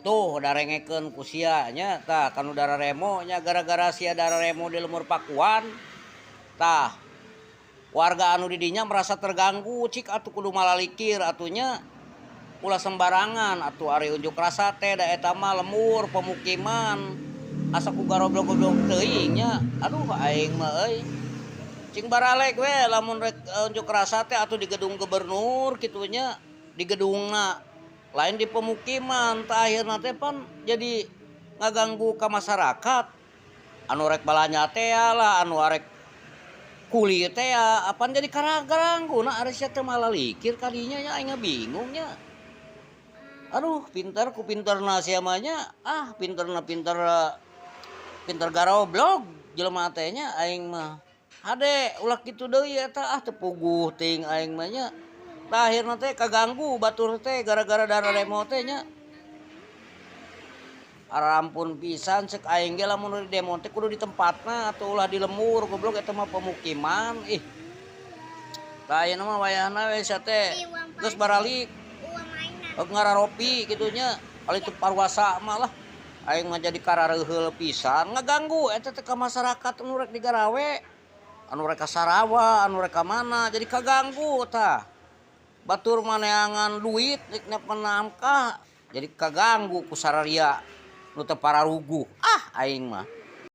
Tuh darengekeun ku sia nya tah kanu dararemo nya gara-gara sia dararemo di lembur Pakuan tah warga anu di dinya merasa terganggu cik atuh kudu malalikir atuh nya ulah sembarangan atuh ari unjuk rasa teh da eta mah lembur pemukiman asa ku garoblog-goblog teuing nya aduh aing mah euy cing baralek we lamun rek unjuk rasa teh atuh di gedung gubernur kitu nya di gedungna lain di pemukiman tah akhirna teh pan jadi ngaganggu ka masyarakat anu rek balanja teh lah anu arek kuli teh apan jadi karagangguna ari sia teh malalikir ka dinya nya aing bingung nya. Aduh pintar ku pintarna sia mah nya ah pintarna pintar pintar garoblog jelema teh nya aing mah. Hade ulah kitu deui eta ah teu puguh teuing aing mah nya. Tah akhirna teh kaganggu batur teh gara-gara dararemo teh nya. Arampun pisan cek aing ge lamun di demo teh kudu di tempatna atuh ulah di lembur goblok eta mah pemukiman ih. Tah ayeuna mah wayahna we sia teh geus baralik ngararopi kitu nya kali teu paruasa mah lah. Aing mah jadi karareuheul pisan ngaganggu eta teh ka masyarakat anu rek digarawe anu rek ka Sarawak anu rek ka mana jadi kaganggu tah. Batur mah neangan duit rek nangkah jadi kaganggu ku sararia nu teu pararuguh ah aing mah.